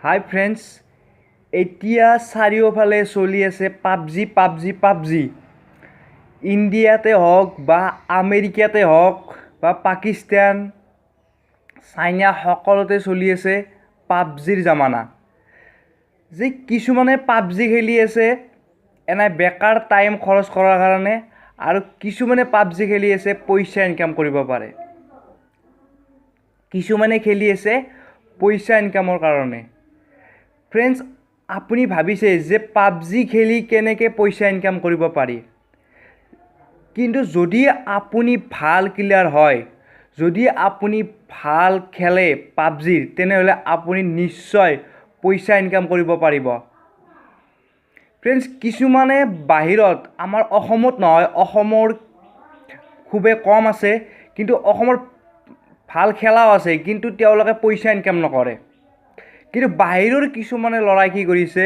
হাই friends, এতিয়া চাৰিওফালে চলি আছে পাবজি পাবজি পাবজি। ইণ্ডিয়াতে হওক বা আমেৰিকাতে হওক বা পাকিস্তান, চাইনা, সকলোতে চলি আছে পাবজিৰ জামানা। যে কিছুমানে পাবজি খেলি আছে এনে বেকাৰ টাইম খৰচ কৰাৰ কাৰণে, আৰু কিছুমানে পাবজি খেলি আছে পইচা ইনকাম কৰিব পাৰে। কিছুমানে খেলি আছে পইচা ইনকামৰ কাৰণে। ফ্ৰেণ্ডছ, আপুনি ভাবিছে যে পাবজি খেলি কেনেকৈ পইচা ইনকাম কৰিব পাৰি? কিন্তু যদি আপুনি ভাল কিলাৰ হয়, যদি আপুনি ভাল খেলে পাবজিৰ, তেনেহ'লে আপুনি নিশ্চয় পইচা ইনকাম কৰিব পাৰিব। ফ্ৰেণ্ডছ, কিছুমানে বাহিৰত, আমাৰ অসমত নহয়, অসমৰ খুবেই কম আছে, কিন্তু অসমৰ ভাল খেলাও আছে, কিন্তু তেওঁলোকে পইচা ইনকাম নকৰে। কিন্তু বাহিৰৰ কিছুমানে ল'ৰাই কি কৰিছে,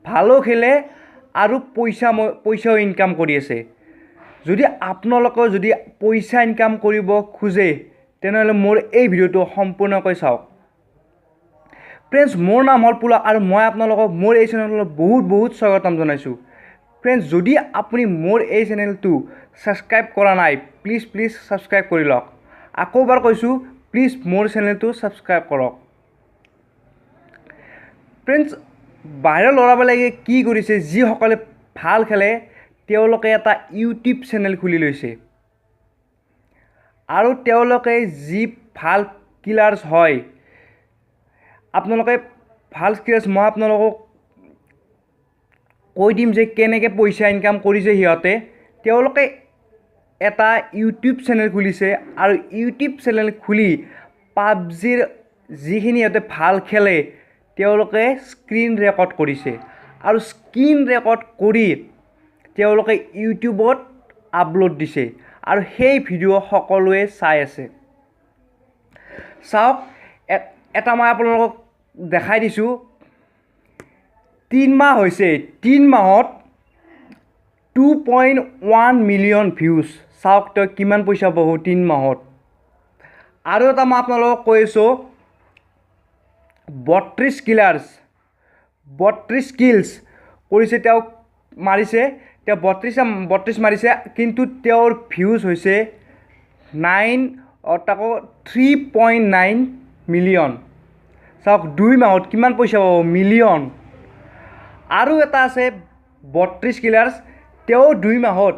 ভালো খেলে আৰু পইচাও ইনকাম কৰি আছে। যদি আপোনালোকেও যদি পইচা ইনকাম কৰিব খোজে, তেনেহ'লে মোৰ এই ভিডিঅ'টো সম্পূৰ্ণকৈ চাওক। ফ্ৰেণ্ডছ, মোৰ নাম হ'ল পুলক আৰু মই আপোনালোকক মোৰ এই চেনেললৈ বহুত বহুত স্বাগতম জনাইছোঁ। ফ্ৰেণ্ডছ, যদি আপুনি মোৰ এই চেনেলটো ছাবস্ক্ৰাইব কৰা নাই, প্লিজ প্লিজ ছাবস্ক্ৰাইব কৰি লওক। আকৌ এবাৰ কৈছোঁ, প্লিজ মোৰ চেনেলটো ছাবস্ক্ৰাইব কৰক। ফ্ৰেণ্ডছ, বাহিৰৰ ল'ৰাবিলাকে কি কৰিছে, যিসকলে ভাল খেলে তেওঁলোকে এটা ইউটিউব চেনেল খুলি লৈছে আৰু তেওঁলোকে যি ভাল কিলাৰ্ছ হয়, আপোনালোকে ভাল কিলাৰ্ছ, মই আপোনালোকক কৈ দিম যে কেনেকৈ পইচা ইনকাম কৰিছে সিহঁতে। তেওঁলোকে এটা ইউটিউব চেনেল খুলিছে আৰু ইউটিউব চেনেল খুলি পাবজিৰ যিখিনি সিহঁতে ভাল খেলে, তেওঁলোকে স্ক্ৰীণ ৰেকৰ্ড কৰিছে আৰু স্ক্ৰীণ ৰেকৰ্ড কৰি তেওঁলোকে ইউটিউবত আপলোড দিছে আৰু সেই ভিডিঅ' সকলোৱে চাই আছে। চাওক, এটা মই আপোনালোকক দেখাই দিছোঁ। 3 মাহ হৈছে, 3 মাহত 2.1 মিলিয়ন ভিউজ। চাওক, তেওঁ কিমান পইচা পাব 3 মাহত। আৰু এটা মই আপোনালোকক কৈ আছোঁ, 32 কিলাৰ্ছ, 32 কিলছ কৰিছে তেওঁ, মাৰিছে তেওঁ 32, 32 মাৰিছে, কিন্তু তেওঁৰ ভিউজ হৈছে নাইন, তাকো 3.9 মিলিয়ন। চাওক, 2 মাহত কিমান পইচা পাব, মিলিয়ন। আৰু এটা আছে 32 কিলাৰ্ছ, তেওঁ 2 মাহত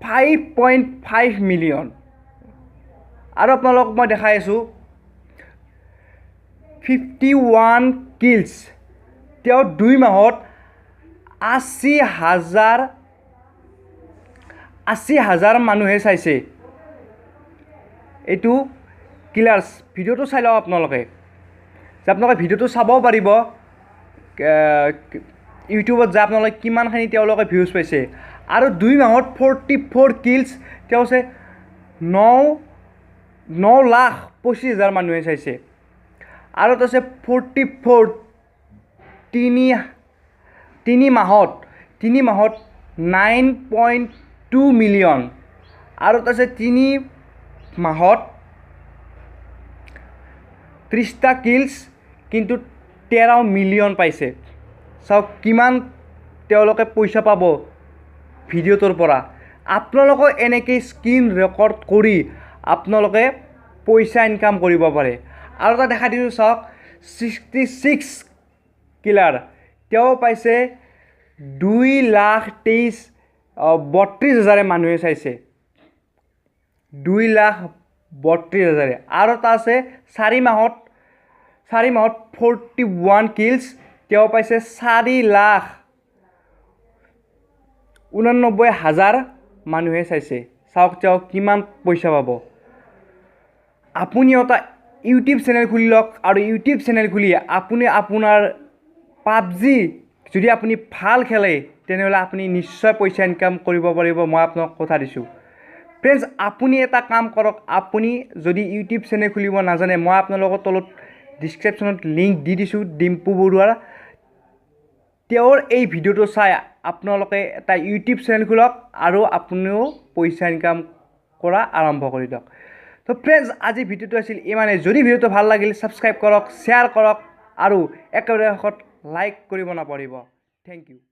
5.5 মিলিয়ন। আৰু আপোনালোকক মই দেখাই আছোঁ, 51 কিলছ, তেওঁ 2 মাহত 80 হাজাৰ মানুহে চাইছে এইটো কিলাৰ্ছ। ভিডিঅ'টো চাই লওক আপোনালোকে, যে আপোনালোকে ভিডিঅ'টো চাবও পাৰিব ইউটিউবত যে আপোনালোকে কিমানখিনি তেওঁলোকে ভিউজ পাইছে। আৰু 2 মাহত 44 কিলছ, তেওঁ আছে 9,25,000 মানুহে চাইছে। আৰু এটা আছে 44, তিনি মাহত 9.2 মিলিয়ন। আৰু এটা আছে 3 মাহত 30টা কিলছ, কিন্তু 13 মিলিয়ন পাইছে। চাওক, কিমান তেওঁলোকে পইচা পাব ভিডিঅ'টোৰ পৰা। আপোনালোকেও এনেকৈ স্ক্ৰীণ ৰেকৰ্ড কৰি আপোনালোকে পইচা ইনকাম কৰিব পাৰে। আৰু এটা দেখাই দিছোঁ, চাওক, 66 কিলাৰ, তেওঁ পাইছে 2 লাখ তেইছ 32 হাজাৰে মানুহে চাইছে, 2,32,000-এ। আৰু এটা আছে 4 মাহত 41 কিলছ, তেওঁ পাইছে 4,89,000 মানুহে চাইছে। চাওক, তেওঁ কিমান পইচা পাব। আপুনি এটা ইউটিউব চেনেল খুলি লওক আৰু ইউটিউব চেনেল খুলি আপুনি আপোনাৰ পাবজি যদি আপুনি ভাল খেলে, তেনেহ'লে আপুনি নিশ্চয় পইচা ইনকাম কৰিব পাৰিব, মই আপোনাক কথা দিছোঁ। ফ্ৰেণ্ডছ, আপুনি এটা কাম কৰক, আপুনি যদি ইউটিউব চেনেল খুলিব নাজানে, মই আপোনালোকৰ তলত ডিছক্ৰিপশ্যনত লিংক দি দিছোঁ ডিম্পু বৰুৱাৰ। তেওঁৰ এই ভিডিঅ'টো চাই আপোনালোকে এটা ইউটিউব চেনেল খোলক আৰু আপুনিও পইচা ইনকাম কৰা আৰম্ভ কৰি দিয়ক। তো ফ্ৰেণ্ডছ, আজি ভিডিঅ'টো আছিল ইমানেই। যদি ভিডিঅ'টো ভাল লাগিল, ছাবস্ক্ৰাইব কৰক, শ্বেয়াৰ কৰক। আৰু একেবাৰে শেষত লাইক কৰিব নাপাহৰিব। Thank you.